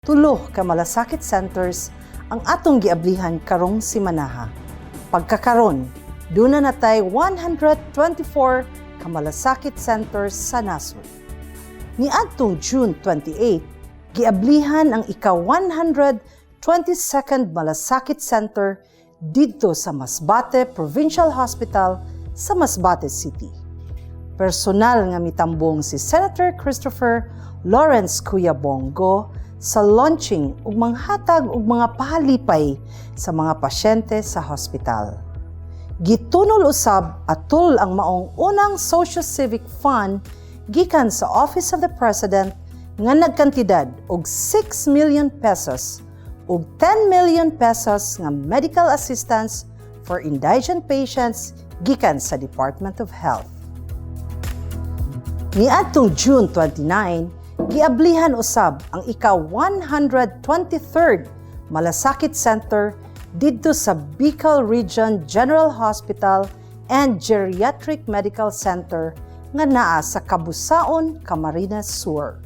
Tulo ka malasakit centers ang atong giablihan karong simanaha. Pagkakaron, duna natay 124 ka malasakit centers sa nasod. Niadtong June 28, giablihan ang ika-122nd Malasakit Center didto sa Masbate Provincial Hospital sa Masbate City. Personal nga mitambong si Senator Christopher Lawrence Cuya Bong Go sa launching ug manghatag og mga pahalipay sa mga pasyente sa hospital. Gitunol usab atol ang maong unang Socio-Civic Fund gikan sa Office of the President nga nagkantidad og 6 million pesos ug 10 million pesos nga medical assistance for indigent patients gikan sa Department of Health. Niadtong June 29, giablihan usab ang ika-123rd Malasakit Center didto sa Bicol Region General Hospital and Geriatric Medical Center nga naa sa Kabusaon, Camarines Sur.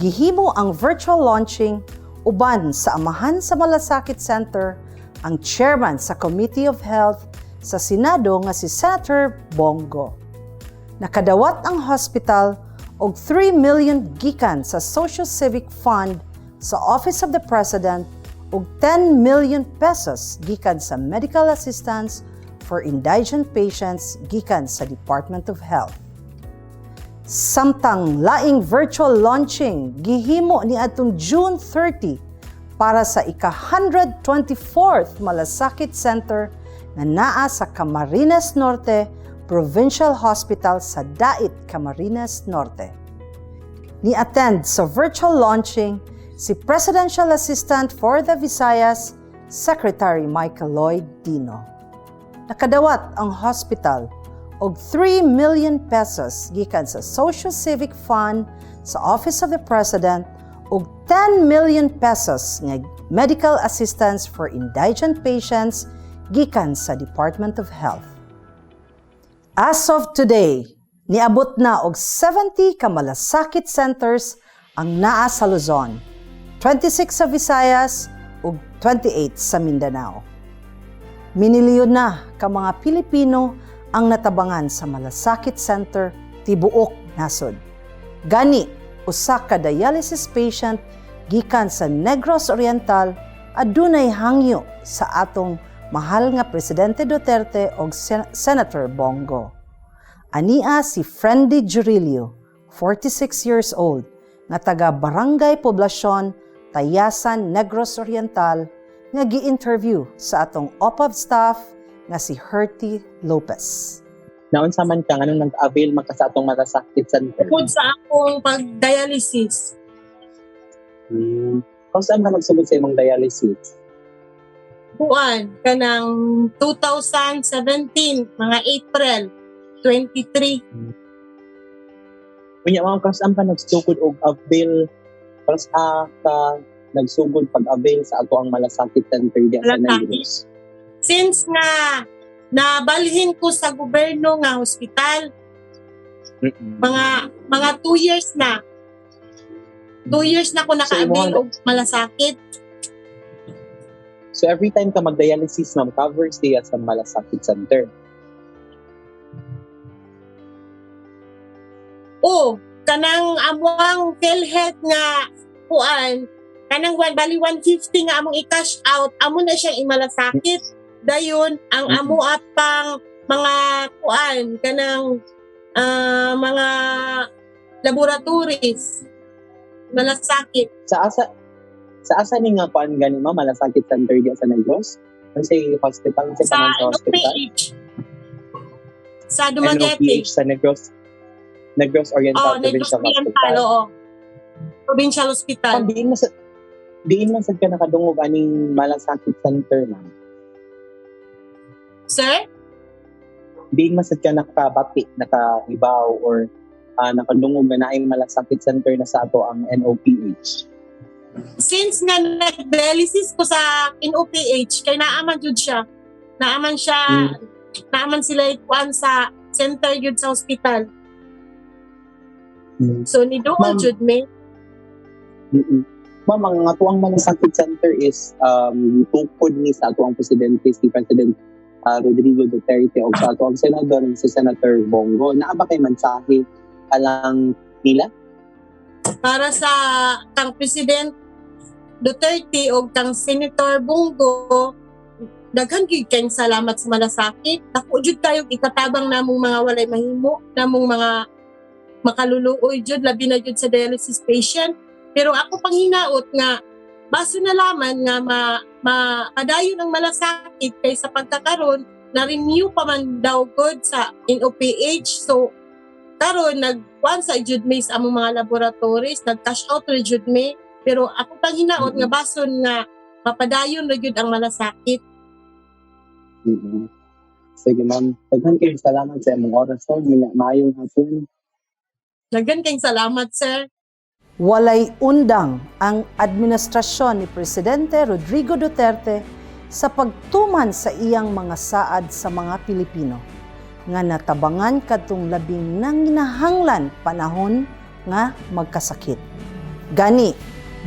Gihimo ang virtual launching uban sa amahan sa Malasakit Center, ang chairman sa Committee of Health sa Senado nga si Senator Bong Go. Nakadawat ang hospital og 3 million gikan sa Social Civic Fund sa Office of the President ug 10 million pesos gikan sa medical assistance for indigent patients gikan sa Department of Health. Samtang laing virtual launching gihimo ni atong June 30 para sa ika-124th Malasakit Center na naa sa Camarines Norte Provincial Hospital sa Dait, Camarines Norte. Ni-attend sa virtual launching si Presidential Assistant for the Visayas, Secretary Michael Lloyd Dino. Nakadawat ang hospital og 3 million pesos gikan sa Social Civic Fund sa Office of the President ug 10 million pesos nga medical assistance for indigent patients gikan sa Department of Health. As of today, niabot na og 70 ka malasakit centers ang naa sa Luzon, 26 sa Visayas ug 28 sa Mindanao. Minilyon na ka mga Pilipino ang natabangan sa Malasakit Center tibuok nasod. Gani, usa ka dialysis patient gikan sa Negros Oriental adunay hangyo sa atong mahal nga Presidente Duterte og Senator Bong Go. Ania si Frendy Jurillo, 46 years old, nga taga Barangay Poblacion, Tayasan, Negros Oriental, nga gi-interview sa atong OPAV staff nga si Herty Lopez. Naunsa man ka, nganong nag-avail man ka sa atong Malasakit Center? Bukod sa akong pag-dialysis. Kung saan ka magsugod sa imong dialysis? Kuan, kanang 2017, mga April 23. Unya, ma'am, kung saan ka nagsugod og avail, kung saan ka nagsugod pag-avail sa ato ang Malasakit Center diya sa Malasakit. Negros? Since nga nabalhin ko sa gobyerno nga hospital, mga 2 years na. 2 years na ko naka-avail og Malasakit. So every time ka mag-dialysis, ma'am, covers diya sa Malasakit Center? O, kanang among PhilHealth nga kuan, kanang one, bali 150 nga among i-cash out, amo na siyang imalasakit. Dayon ang amo at pang mga kuan, kanang mga laboratories, Malasakit. Sa asa ni nga kuan gani, ma'am, Malasakit Center diya sa Negros? Kasi hospital, sa Sa kaman sa hospital? NOPH. Sa Dumaguete. NOPH sa Negros Oriental Oh, Negros Provincial Oriental, Hospital. Oo. Provincial Hospital. Ma'am, diin man sad ka nakadungog aning Malasakit Center, ma'am? Sir? Diin man sad ka nakabati, nakahibaw or nakadungog na naay Malasakit Center na sa ato ang NOPH? Since nga nag-dialysis ko sa NOPH, kay naaman jud siya. Naaman siya, naaman sila ikuan sa center jud sa hospital. So ni doon Ma'am, jud me. Ma'am, ang atuang Malasakit Center is gitukod ni sa atuang presidente, si President Rodrigo Duterte, o sa atuang senador, si Senator Bong Go. Naa ba kay mensahe alang nila? Para sa kang President Duterte o kang Senator Bong Go, daghan gyud kayong salamat sa Malasakit. Dako jud kayong ikatabang namong mga walay mahimo, namong mga makaluluoy jud, labi na jud sa dialysis patient. Pero ako panghinaot nga baso na laman nga ma mapadayon ang Malasakit kay sa pagkakaron na renew pa man daw gud sa NOPH. So karon nagkuan sa jud mi sa among mga laboratories, nag cash out ra jud mi. Pero ako panghinaot nga bason nga mapadayon ra jud ang Malasakit. Sige, ma'am. Daghan kayong salamat sa imong oras, sir. Maayong hapon. Daghan kayong salamat, sir. Walay undang ang administrasyon ni Presidente Rodrigo Duterte sa pagtuman sa iyang mga saad sa mga Pilipino nga natabangan kadtong labing nanginahanglan panahon nga magkasakit. Gani,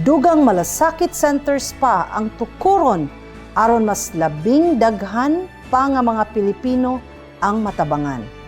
dugang malasakit centers pa ang tukuron aron mas labing daghan pa nga mga Pilipino ang matabangan.